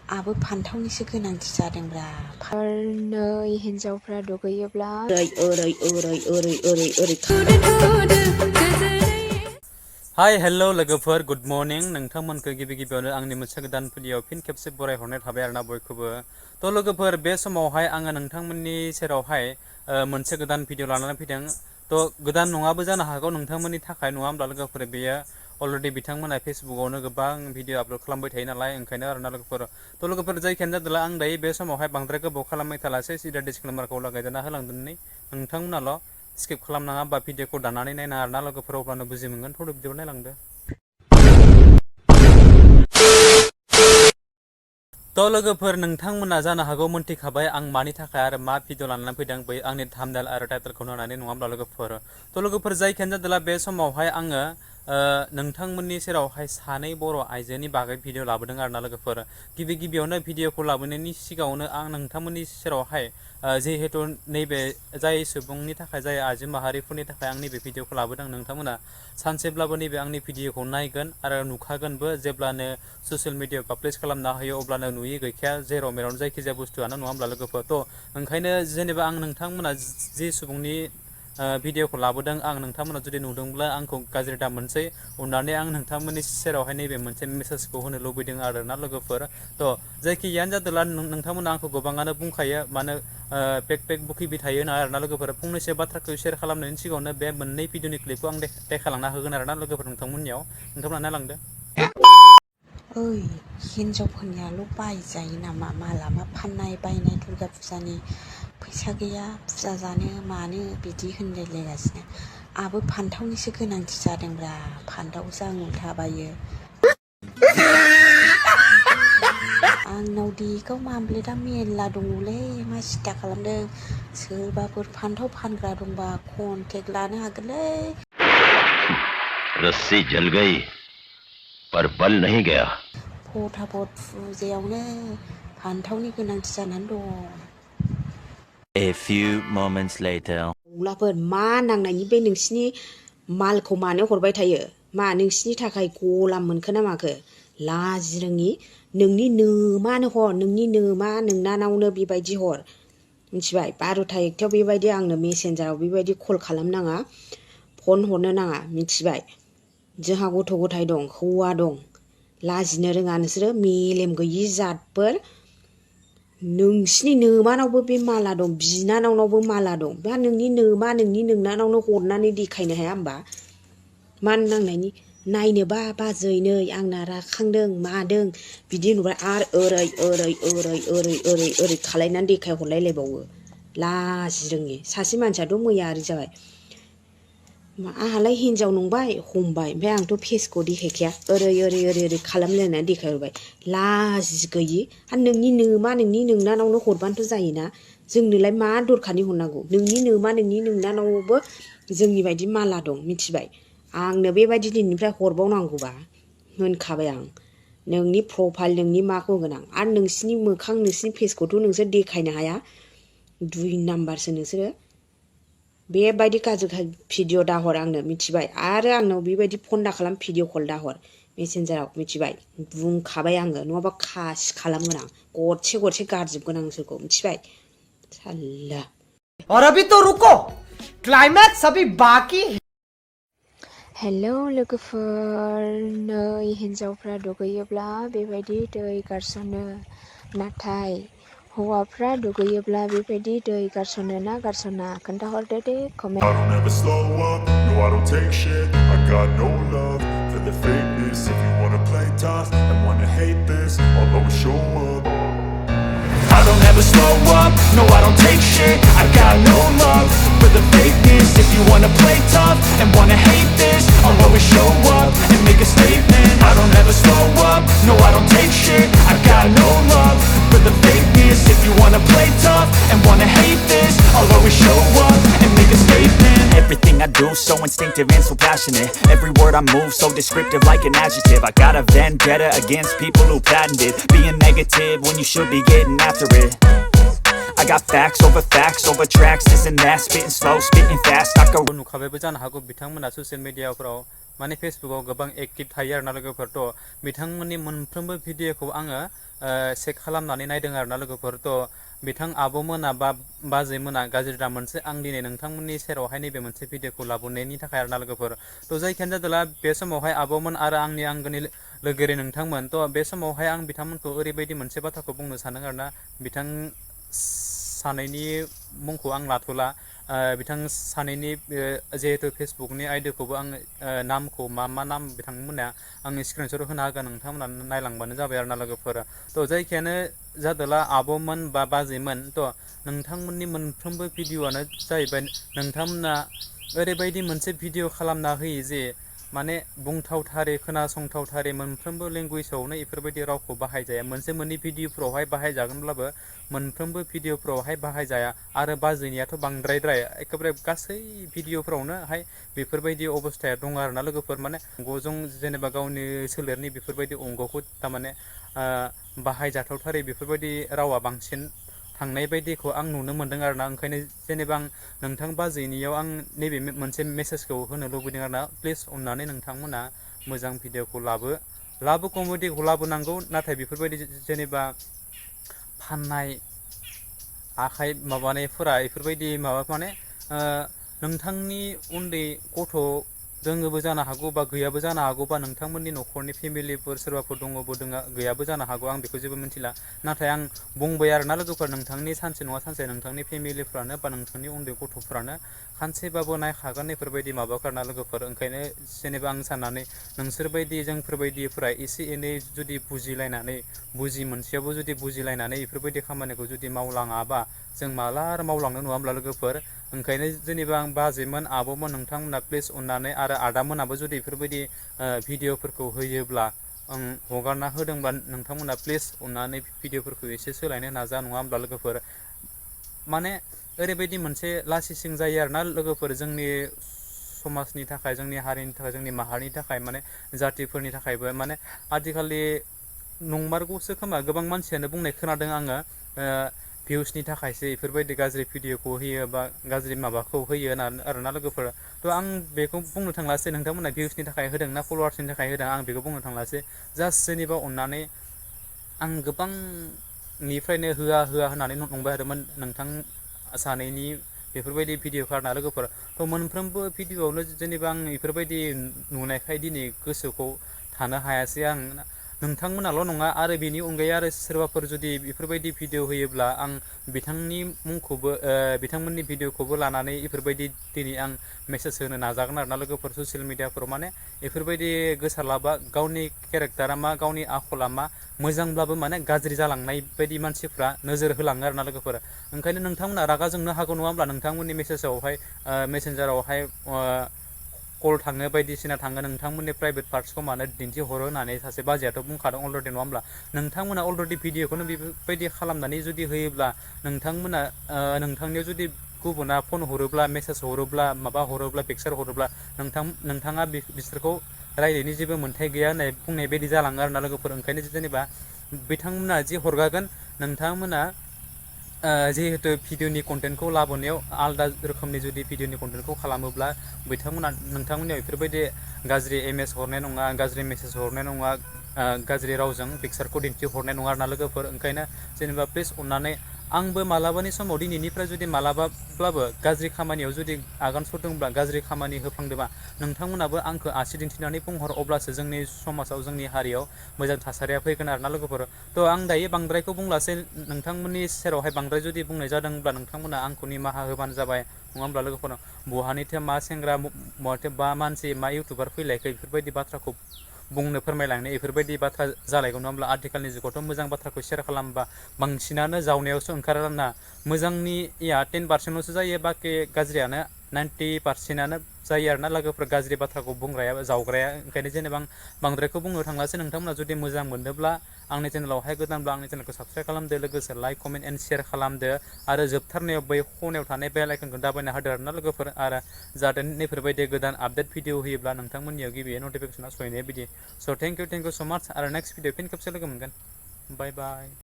आबो फान्थावनिसो गोनांथि जादोंब्रा। नै हिन्जावफ्रा दुगैयोब्ला हाय हेल' लोगोफोर गुड मर्निं नोंथांमोनखौ गिबियावनो आंनि मोनसे गोदान भिडिअ फिन खेबसे बरायहरनाय थाबाय आरोना बयखौबो। थ' लोगोफोर बे समावहाय आङो नोंथांमोननि सेरावहाय मोनसे गोदान भिडिअ लानानै फैदों। थ' गोदान नङाबो जानो हागौ नोंथांमोननि थाखाय, नङा होमब्ला लोगोफोर? बेयो अलरेडि बिथांमोना फेसबुकावनो गोबां भिडिअ आपल'ड खालामबाय थायो नालाय, ओंखायनो आरोना लोगोफोर। थ' लोगोफोर जायखियानो जादोंला आं दायो बे समावहाय बांद्राय गोबाव खालामबाय थालासै, सिदा डिसक्लेमारखौ लागायदेरना होलांदोंनै नोंथांमोनाल' स्किप खालामनाङा बा भिडिअखौ दानानै नायना आरोना लोगोफोर, अब्लानो बुजि मोनगोन। थ' भिडिअ नायलांदो। थ' लोगोफोर नोंथांमोना जानो हागौ मोनथिखाबाय आं मानि थाखाय आरो मा भिडिअ लानानै फैदों, बै आंनि थाम्बनेल आरो टाइटेलखौ होनानै, नङा होमब्ला लोगोफोर? थ' लोगोफोर जायखियानो जादोंला बे समावहाय आङो नोंथांमोननि सेरावहाय सानै बर' आइजोनि बागै भिडिअ लाबोदों आरोना लोगोफोर। गिबियावनो भिडिअखौ लाबोनायनि सिगाङावनो आं नोंथांमोननि सेरावहाय जिहेतु नैबे जाय सुबुंनि थाखाय, जाय आइजो माहारिफोरनि थाखाय आं नैबे भिडिअखौ लाबोदों, नोंथांमोना सानसेब्लाबो नैबे आंनि भिडिअखौ नायगोन आरो नुखागोनबो। जेब्लानो ससियेल मिडियायाव पाब्लिश खालामना होयो अब्लानो नुयि गैखाया, जेराव मेरावनो जायखिजाया बुस्थुआनो, नङा होमब्ला लोगोफोर? थ' ओंखायनो जेनेबा आं नोंथांमोना जि सुबुंनि भिडिअखौ लाबोदों, आं नोंथांमोना जुदि नुदोंब्ला आंखौ गाज्रि दा मोनसै, अननानै आं नोंथांमोननि सेरावहाय नैबे मोनसे मेसेजखौ होनो लुबैदों आरोना लोगोफोर। थ' जायखियानो जादोंला नोंथांमोना आंखौ गोबाङानो बुंखायो मानो पेक बुखिबाय थायो ना आरोना लोगोफोर। फंनैसो बाथ्राखौ शेयार खालामनायनि सिगाङावनो बे मोननै भिडिअनि क्लिपखौ आं देखायलांना होगोन आरोना लोगोफोर नोंथांमोननियाव। नोंथांमोना नायलांदो। ओइ, हिनजावफोरनियाल' बायजायो नामा मालाबा फाननाय बायनाय दुर्गा फुजानि? फैसा गैया फुजा जानो मानो बिदि होनलायलायगासिनो। आबो फान्थावनिसो गोनांथि जादोंब्रा। फान्थावसो आं उल्था बायो। आंनाव देगाव मामब्लेटआ मेरला दङलै, मा सिन्था खालामदों? सोरबाफोर फान्थाव फानग्रा दंबा कन्टेक्ट लानो हागोनलै। रस्सी जल गई पर बल नहीं गया। फटाफट फुजायावनो फान्थावनि गोनांथि जानानै दं। A few moments later. अब्लाफोर मा नांनायनि बे नोंसिनि मालखौ मानो हरबाय थायो? मा नोंसिनि थाखाय गलाम मोनखो ना माखो? लाजि रोङि, नोंनि नोमानो हर, नोंनि नोमा नोंनानावनो बेबायदि हर, मिथिबाय? 12टा 1टायाव बेबायदि आंनो मेसेन्जाराव बेबायदि कल खालामनाङा, फन हरनो नाङा, मिथिबाय? जोंहा गथ' गथाय दं, हौवा दं। लाजिनो रोङा नोंसोरो मेलेम गैयि जातफोर। नोंसिनि नोमानावबो बे माला दं, बिनानावनावबो माला दं। दा नोंनि नोमा नोंनि नोंनानावनो हरनानै देखायनो हाया होमबा? मा नांनायनि? नायनोबा बाजै नै आंना राखांदों मादों बिदि नुबाय आरो ओरै खालायनानै देखाय हरलायलायबावो। लाजि रोङि सासे मानसियाथ' मैया ओरै जाबाय, आंहालाय हिनजाव नंबाय हमबाय, ओमफ्राय आंथ' फेसखौ देखायखाया, ओरै खालामलायनानै देखायहरबाय। लाजि गैयि। आरो नोंनि नोमा नोंनि नोंनानावनो हरबानोथ' जायोना, जोंनोलाय मा दरखारनि हरनांगौ? नोंनि नोमा नोंनि नोंनानावबो जोंनि बायदि माला दं, मिथिबाय? आंनो बेबायदि दिननिफ्राय हरबावनांगौबा होनखाबाय आं, नोंनि प्रफाइल नोंनि माखौ होगोन आं। आरो नोंसिनि मोखां नोंसिनि फेसखौथ' नोंसोर देखायनो हाया, 2 नाम्बारसो नोंसोरो। बेबायदि गाज्रि भिडिअ दाहर आंनो, मिथिबाय? आरो आंनाव बेबायदि फन दा खालाम, भिडिअ कल दाहर मेसेन्जाराव, मिथिबाय? बुंखाबाय आङो, नङाबा खासि खालामगोन आं, गरसे गारजोबगोन आं नोंसोरखौ, मिथिबाय? साल्ला। और अभी तो रुको, क्लाइमैक्स अभी बाकी। हेलौ लोगोफोर, नै हिन्जावफ्रा दुगैयोब्ला बेबायदि दै गारसनो, नाथाय हौवाफ्रा दुगैयोब्ला बेबायदि दै गारसनो ना गारसना? खोन्थाहरदो दे comment. I don't ever slow up, no I don't take shit. I got no love for the fakeness. If you wanna play tough and wanna hate this, I'll always show up. I don't ever slow up, no I don't take shit. I got no love for the fakeness. If you wanna play tough and wanna hate this, I'll always show up and make a statement. I don't ever slow up, no I don't take shit. I got no love for the fakeness. If you wanna play tough and wanna hate this, I'll always show up and make a statement. Everything I do so instinctive and so passionate. Every word I move so descriptive like an adjective. I got a vendetta against people who patented being negative when you should be getting after it. I got facts over tracks, this and that, spitting slow, spitting fast. I go नुखाबायबो जानो हागौ बिथांमोना social मिडियाफोराव माने फेसबुकाव गोबां active थायो आरोना लोगोफोर। थ' बिथांमोननि मोनफ्रोमबो भिडिअखौ आङो चेक खालामनानै नायदों आरोना लोगोफोर। थ' बिथां आब'मोना बा बाजैमोना गाज्रि दा मोनसे आं दिनै नोंथांमोननि सेरावहाय नैबे मोनसे भिडिअखौ लाबोनायनि थाखाय आरोना लोगोफोर। थ' जायखियानो जादोला बे समावहाय आब'मोन आरो आंनि आंगोनि लोगोरि नोंथांमोन। थ' बे समावहाय आं बिथांमोनखौ ओरैबायदि मोनसे बाथ्राखौ बुंनो सानदों आरोना, बिथां सानैनि मुंखौ आं लाथ'ला, बिथां सानैनि जिहेतु फेसबुकनि आइडिखौबो आङो नामखौ मा नाम बिथांमोना आंनि स्क्रिनशट होना होगोन, नोंथांमोना नायलांबानो जाबाय आरोना लोगोफोर। थ' जायखियानो जादोला आब'मोन बा बाजैमोन, थ' नोंथांमोननि मोनफ्रोमबो भिडिअ'आनो जाहैबाय नोंथांमोना ओरैबायदि मोनसे भिडिअ' खालामना होयो जे माने बुंथावथारै खोनासंथावथारै मोनफ्रोमबो लेंगुवेजावनो इफोरबायदि रावखौ बाहायजाया। मोनसे मोननै भिडिअ'फ्रावहाय बाहायजागोनब्लाबो मोनफ्रोमबो भिडिअ'फ्रावहाय बाहायजाया। आरो बाजैनियाथ' बांद्रायद्राय एखेबारे गासै भिडिअ'फ्रावनोहाय बेफोरबायदि अबस्थाया दङ आरोना लोगोफोर। माने अंग'जों जेनेबा गावनि सोलेरनि बेफोरबायदि अंग'खौ थारमाने बाहायजाथावथारै बेफोरबायदि रावा बांसिन थांनाय बायदिखौ आं नुनो मोनदों आरोना। ओंखायनो जेनेबा आं नोंथां बाजैनियाव आं नैबे मोनसे मेसेजखौ होनो लुबैदों आरोना, प्लिज अननानै नोंथांमोना मोजां भिडिअ'खौ लाबो कमेडिखौ लाबोनांगौ, नाथाय बेफोरबायदि जेनेबा फाननाय आखाइ माबानायफोरा इफोरबायदि माबा माने नोंथांनि उन्दै गथ' दोङोबो जानो हागौ बा गैयाबो जानो हागौ, बा नोंथांमोननि न'खरनि फेमिलिफोर सोरबाफोर दङबो गैयाबो जानो हागौ, आं बेखौ जेबो मिथिला। नाथाय आं बुंबाय आरोना लोगोफोर, नोंथांनि सानसे नङा सानसे नोंथांनि फेमिलिफ्रानो बा नोंथांनि उन्दै गथ'फ्रानो सानसेबाबो नायखागोन इफोरबायदि माबाखाना लोगोफोर। ओंखायनो जेनेबा आं साननानै नोंसोरबायदि जोंफोरबायदिफ्रा एसे एनै जुदि बुजिलायनानै बुजि मोनसेयावबो जुदि बुजिलायनानै इफोरबायदि खामानिखौ जुदि मावलाङाबा जों माला आरो मावलांनो नङा होमब्ला लोगोफोर। ओंखायनो जेनेबा आं बाजैमोन आब'मोन नोंथांमोना प्लिज अननानै आरो आदामोनाबो जुदि बेफोरबायदि भिडिअ'फोरखौ होयोब्ला हगारना होदोंबा नोंथांमोना प्लिज अननानै भिडिअ'फोरखौ एसे सोलायनो नाजा, नङा होमब्ला लोगोफोर। माने ओरैबायदि मोनसे लासिसिं जायो आरोना लोगोफोर, जोंनि समाजनि थाखाय, जोंनि हारिनि थाखाय, जोंनि माहारिनि थाखाय, माने जातिफोरनि थाखायबो। माने आथिखालि नंमारगौसो खोमा, गोबां मानसियानो बुंनाय खोनादों आङो, भिउसनि थाखायसो इफोरबायदि गाज्रि भिडिअ'खौ होयो बा गाज्रि माबाखौ होयो आरोना लोगोफोर। थ' आं बेखौ बुंनो थांलासै नोंथांमोना भिउसनि थाखाय होदों ना फल'वार्सनि थाखाय होदों, आं बेखौ बुंनो थांलासै। जास्ट जेनेबा अननानै आं गोबांनिफ्रायनो होआ होननानै नंबाय थादोंमोन नोंथां सानैनि बेफोरबायदि भिडिअ'खौ आरोना लोगोफोर। थ' मोनफ्रोमबो भिडिअ'आवनो जेनेबा आं इफोरबायदि नुनायखाय दिनै गोसोखौ थानो हायासै आं। नोंथांमोनाल' नङा, आरो बेनि अनगायै आरो सोरबाफोर जुदि बेफोरबायदि भिडिअ' होयोब्ला आं बिथांनि मुंखौबो बिथांमोननि भिडिअ'खौबो लानानै इफोरबायदि दिनै आं मेसेज होनो नाजागोन आरोना लोगोफोर ससियेल मिडियाफोराव। माने बेफोरबायदि गोसारलाबा गावनि केरेक्टारा मा, गावनि आखला मा, मोजांब्लाबो माने गाज्रि जालांनाय बायदि मानसिफ्रा नोजोर होलाङो आरोना लोगोफोर। ओंखायनो नोंथांमोना रागा जोंनो हागौ नङा होमब्ला, नोंथांमोननि मेसेजावहाय मेसेन्जारावहाय कल थाङो, बायदिसिना थाङो, नोंथांमोननि प्राइभेट पार्टसखौ मानो दिन्थिहरो होननानै सासे बाजैयाथ' बुंखादों अलरेडि, नङा होमब्ला। नोंथांमोना अलरेडि भिडिअ'खौनो बेबायदि खालामनानै जुदि होयोब्ला नोंथांमोना नोंथांनियाव जुदि गुबुना फन हरोब्ला, मेसेज हरोब्ला, माबा हरोब्ला, पिक्सार हरोब्ला नोंथाङा बिसोरखौ रायलायनो जेबो मोन्थाय गैया होननाय बुंनाय बायदि जालाङो आरोना लोगोफोर। ओंखायनो जेनेबा बिथांमोना जि हरगागोन, नोंथांमोना जिहेतु भिडिअ'नि कन्टेन्टखौ लाबोनायाव आलादा रोखोमनि जुदि भिडिअ'नि कन्टेन्टखौ खालामोब्ला नोंथांमोननियाव बेफोरबायदि गाज्रि एमएस हरनाय नङा, गाज्रि मेसेज हरनाय नङा, गाज्रि रावजों पिक्सारखौ दिन्थिहरनाय नङा आरोना लोगोफोर। ओंखायनो जेनेबा प्लिज अननानै आंबो मालाबानि समाव दिनैनिफ्राय जुदि मालाबाब्लाबो गाज्रि खामानियाव जुदि आगान सुरदोंब्ला, गाज्रि खामानि होफ्लांदोंबा नोंथांमोनाबो आंखौ आसि दिन्थिनानै बुंहर, अब्लासो जोंनि समाजाव, जोंनि हारियाव मोजां थासारिया फैगोन आरोना लोगोफोर। थ' आं दायो बांद्रायखौ बुंलासै, नोंथांमोननि सेरावहाय बांद्राय जुदि बुंनाय जादोंब्ला नोंथांमोना आंखौ निमाहा होबानो जाबाय, नङा होमब्ला लोगोफोर। बहानिथो मा सेंग्रा, बहाथो मा मानसि, मा इउटुबार फैलायखो बेफोरबायदि बाथ्राखौ बुंनो फोरमायलांनो बेफोरबायदि बाथ्रा जालायगौ, नङा होमब्ला। आथिखालनि जुगावथ' मोजां बाथ्राखौ सेयार खालामबा बांसिनानो जावनायावसो ओंखारो आरोना। मोजांनिया 10% जायो, बाखि गाज्रियानो 90% जायो आरोना लोगोफोर, गाज्रि बाथ्राखौ बुंग्राया, जावग्राया। ओंखायनो जेनेबा आं बांद्रायखौ बुंनो थांलासै। नोंथांमोना जुदि मोजां मोनदोंब्ला, आंनि चेनेलावहाय गोदानब्ला आंनि चेनेलखौ साबसक्राइब खालामदो, लोगोसे लाइक, कमेन्ट एन्ड शेयार खालामदो, आरो जोबथारनायाव बै खनायाव थानाय बेल आइकनखौ दाबायना होदो आरोना लोगोफोर। आरो जाहाथे नैफोरबायदि गोदान आपडेट भिडिअ होयोब्ला नोंथांमोननियाव गिबियै नटिफिकेसना सहैनाय बिदि। स' थेंक इउ स' माच, आरो नेक्स्ट भिडिअ फिन खेबसे लोगो मोनगोन। बाय बाय।